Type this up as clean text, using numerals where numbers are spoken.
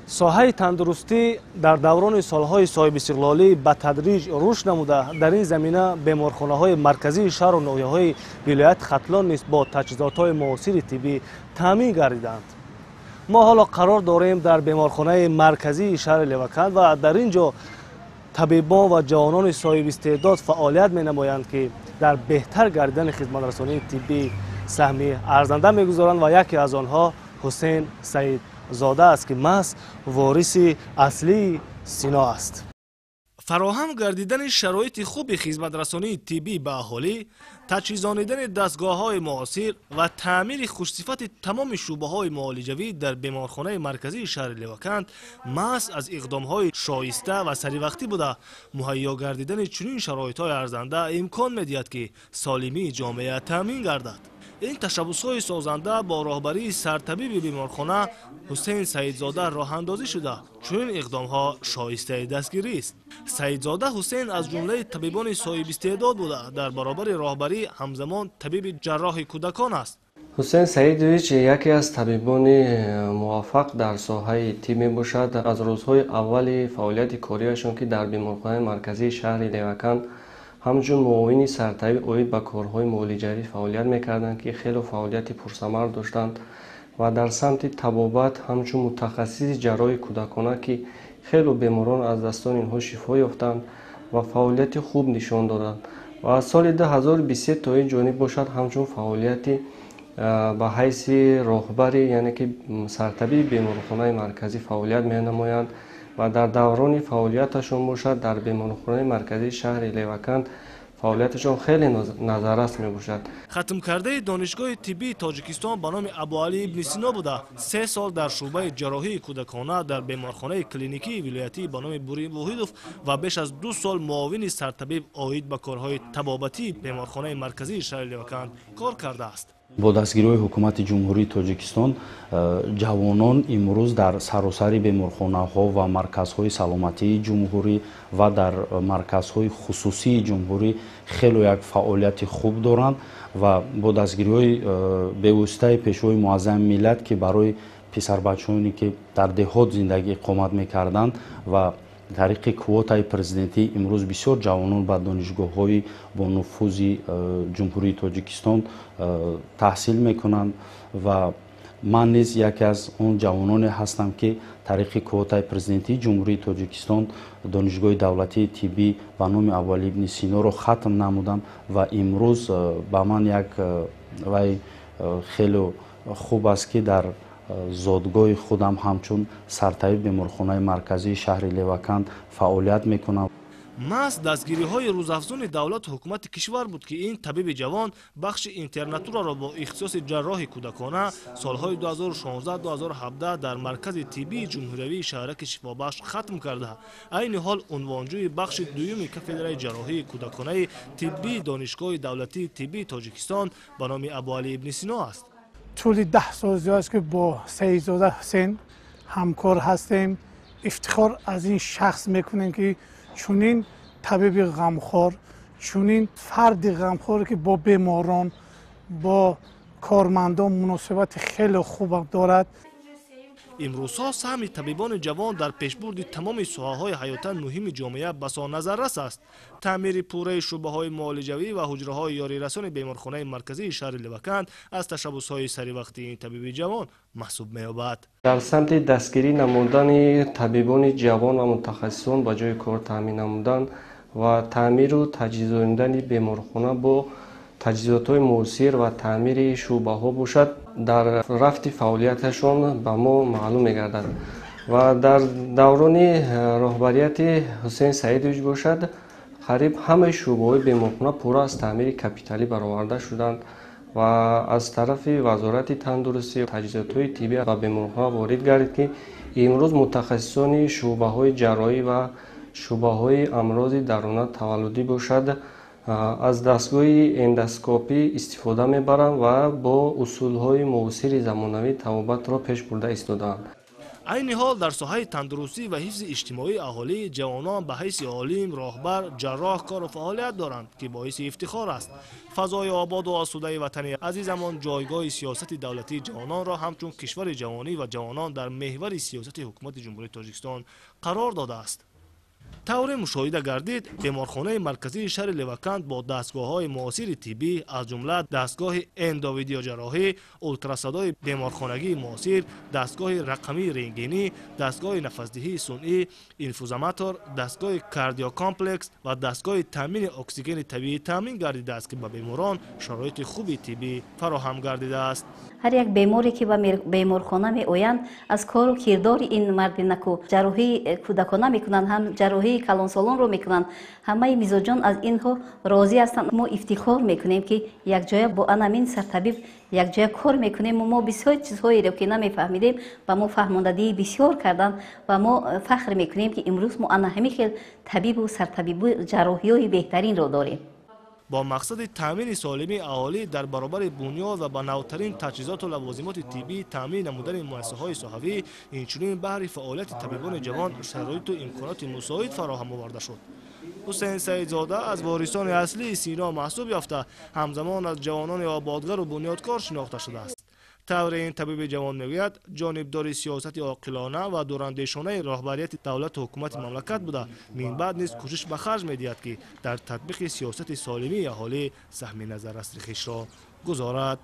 Соҳаи тандурустӣ дар даврони солҳои соҳибистиқлолӣ ба тадриҷ рушд намуда, дар ин замина беморхонаҳои марказии шаҳру ноҳияҳои вилояти Хатлон низ бо таҷҳизотҳои муосири тиббӣ таъмин гардиданд. Мо ҳоло қарор дорем дар беморхонаи марказии шаҳри Леваканд ва дар ин ҷо табибон ва ҷавонони соҳибистеъдод фаъолият менамоянд, ки дар беҳтар гардидани хизматрасонии тиббӣ саҳми арзанда мегузоранд ва яке аз онҳо Ҳусейн Саидзода аст, ки маҳз вориси аслии Сино аст. Фароҳам гардидани шароити хуби хизматрасонии тиббӣ ба аҳолӣ, таҷҳизонидани дастгоҳҳои муосир ва таъмири хушсифати тамоми шӯъбаҳои муолиҷавӣ дар беморхонаи марказии шаҳри Леваканд маҳз аз иқдомҳои шоиста ва саривақтӣ буда, муҳайё гардидани чунин шароитҳои арзанда имкон медиҳад, ки солимии ҷомеа таъмин гардад. Ин ташаббусҳои созанда бо роҳбарии сартабиби беморхона Ҳусейн Саидзода роҳандозӣ шуда, чунин иқдомҳо шоистаи дастгирист. Саидзода Ҳусейн аз ҷумлаи табибони соҳибистеъдод буда, дар баробари роҳбарӣ ҳамзамон табиби ҷарроҳи кӯдакон аст. Ҳусейн Саидович яке аз табибони муваффақ дар соҳаи тиб мебошад. Аз рӯзҳои аввали фаъолияти кориашон, ки дар беморхонаи марказии шаҳри Леваканд ҳамчун муовини сартабиб оид ба корҳои муолиҷавӣ фаъолият мекарданд, ки хело фаъолияти пурсамар доштанд ва дар самти табобат ҳамчун мутахассиси ҷарроҳи кӯдакона, ки хело беморон аз дастони инҳо шифо ёфтанд ва фаъолияти хуб нишон доданд. Ва аз соли 2023 то ин ҷониб бошад, ҳамчун фаъолияти ба ҳайси роҳбари, яъне ки сартабиби беморхонаи марказӣ фаъолият менамоянд ва дар даврони фаъолияташон бошад, дар беморхонаи марказии шаҳри Леваканд фаъолияташон хеле назаррас мебошад. Хатмкардаи Донишгоҳи тиббии Тоҷикистон ба номи Абуалӣ ибни Сино буда, 3 сол дар шӯъбаи ҷарроҳии кӯдакона дар беморхонаи клиникии вилоятӣ ба номи Бурим Воҳидов ва беш аз 2 сол муовини сартабиб оид ба корҳои табобатии беморхонаи марказии шаҳри Леваканд кор кардааст. Бо дастгириҳои ҳукумати Ҷумҳурии Тоҷикистон ҷавонон имрӯз дар саросари беморхонаҳо ва марказҳои саломатии ҷумҳурӣ ва дар марказҳои хусусии ҷумҳурӣ хело як фаъолияти хуб доранд ва бо дастгириҳои бевоситаи Пешвои Муаззами миллат, ки барои писарбачаоне, ки дар деҳот зиндагӣ иқомат мекарданд ва тариқи квотаи президентӣ имрӯз бисёр ҷавонон ба донишгоҳҳои бонуфузи Ҷумҳурии Тоҷикистон таҳсил мекунанд ва ман низ яке аз он ҷавононе ҳастам, ки тариқи квотаи президентии Ҷумҳурии Тоҷикистон Донишгоҳи давлатии тиббӣ ба номи Абуалӣ ибни Синоро хатм намудам ва имрӯз ба ман як вай хеле хуб аст, ки дар зодгоҳи худам ҳамчун сартабиби беморхонаи марказии шаҳри Леваканд фаъолият мекунам. Маҳз дастгириҳои рӯзафзуни давлату ҳукумати кишвар буд, ки ин табиби ҷавон бахши интернатураро бо ихтисоси ҷарроҳи кӯдакона солҳои 2016-2017 дар маркази тиббии ҷумҳуриявии шаҳраки Шифобахш хатм карда, айни ҳол унвонҷӯи бахши дуюми кафедраи ҷарроҳии кӯдаконаи тиббии Донишгоҳи давлатии тиббии Тоҷикистон ба номи Абуалӣ ибни Сино аст. Тӯли 10 сол зиёд аст, ки бо Саидзода Ҳусейн ҳамкор ҳастем. Ифтихор аз ин шахс мекунем, ки чунин табиби ғамхор, чунин фарди ғамхоре, ки бо беморон, бо кормандон муносибати хеле хуб дорад. Имрӯзҳо саҳми табибони ҷавон дар пешбурди тамоми соҳаҳои ҳаётан муҳими ҷомеа басо назаррас аст. Таъмири пурраи шӯъбаҳои муолиҷавӣ ва ҳуҷраҳои ёрирасони беморхонаи марказии шаҳри Леваканд аз ташаббусҳои саривақтии ин табиби ҷавон маҳсуб меёбад. Дар самти дастгирӣ намудани табибони ҷавон ва мутахассисон ба ҷои кор таъмин намудан ва таъмиру таҷҳизонидани беморхона бо таҷҳизотҳои муосир ва таъмири шӯъбаҳо бошад, дар рафти фаъолияташон ба мо маълум мегардад. Ва дар даврони роҳбарияти Ҳусейн Саидович бошад, қариб ҳамаи шӯъбаҳои беморхона пурра аз таъмири капиталӣ бароварда шуданд ва аз тарафи Вазорати тандурустӣ таҷҳизотҳои тиббӣ ба беморхона ворид гардид, ки имрӯз мутахассисони шӯъбаҳои ҷарроҳӣ ва шӯъбаҳои амрози даруна таваллудӣ бошад, аз дастгоҳи эндоскопӣ истифода мебаранд ва бо усулҳои муосири замонавӣ табобатро пеш бурда истодаанд. Айни ҳол дар соҳаи тандурустӣ ва ҳифзи иҷтимоии аҳолӣ ҷавонон ба ҳайси олим, роҳбар, ҷарроҳ кору фаъолият доранд, ки боиси ифтихор аст. Фазои ободу осудаи ватани азизамон ҷойгоҳи сиёсати давлатии ҷавононро ҳамчун кишвари ҷавонӣ ва ҷавонон дар меҳвари сиёсати ҳукумати Ҷумҳурии Тоҷикистон қарор додааст. Тавре мушоҳида гардид, беморхонаи марказии шаҳри Леваканд бо дастгоҳҳои муосири тиббӣ, аз ҷумла дастгоҳи эндовидеоҷарроҳӣ, ултрасадои беморхонагии муосир, дастгоҳи рақамии рентгенӣ, дастгоҳи нафасдиҳии сунъӣ, инфузоматор, дастгоҳи кардиокомплекс ва дастгоҳи таъмини оксигени табиӣ таъмин гардидааст, ки ба беморон шароити хуби тиббӣ фароҳам гардидааст. Ҳар як беморе ки ба беморхона меоянд, аз кору кирдори ин марди наку ҷарроҳии кӯдакона мекунанд, ҳам ҷарроҳии калонсолонро мекунанд. Ҳамаи мизоҷон аз инҳо розӣ ҳастанд. Мо ифтихор мекунем, ки якҷоя бо анамин сартабиб якҷоя кор мекунем. Мо бисёр чизҳоеро, ки намефаҳмидем, ба мо фаҳмондадии бисёр карданд ва мо фахр мекунем, ки имрӯз мо ана ҳамин хел табибу сартабибу ҷарроҳиҳои беҳтаринро дорем. Бо мақсади таъмини солимии аҳолӣ дар баробари бунёд ва ба навтарин таҷҳизоту лавозимоти тиббӣ таъмин намудани муассисаҳои соҳавӣ, инчунин баҳри фаъолияти табибони ҷавон шароиту имконоти мусоид фароҳам оварда шуд. Ҳусейн Саидзода аз ворисони аслии Сино маҳсуб ёфта, ҳамзамон аз ҷавонони ободгару бунёдкор шинохта шудааст. Тавре ин табиби ҷавон мегӯяд, ҷонибдори сиёсати оқилона ва дурандешонаи роҳбарияти давлату ҳукумати мамлакат буда, минбаъд низ кӯшиш ба харҷ медиҳад, ки дар татбиқи сиёсати солимии аҳолӣ саҳми назарраси хешро гузорад.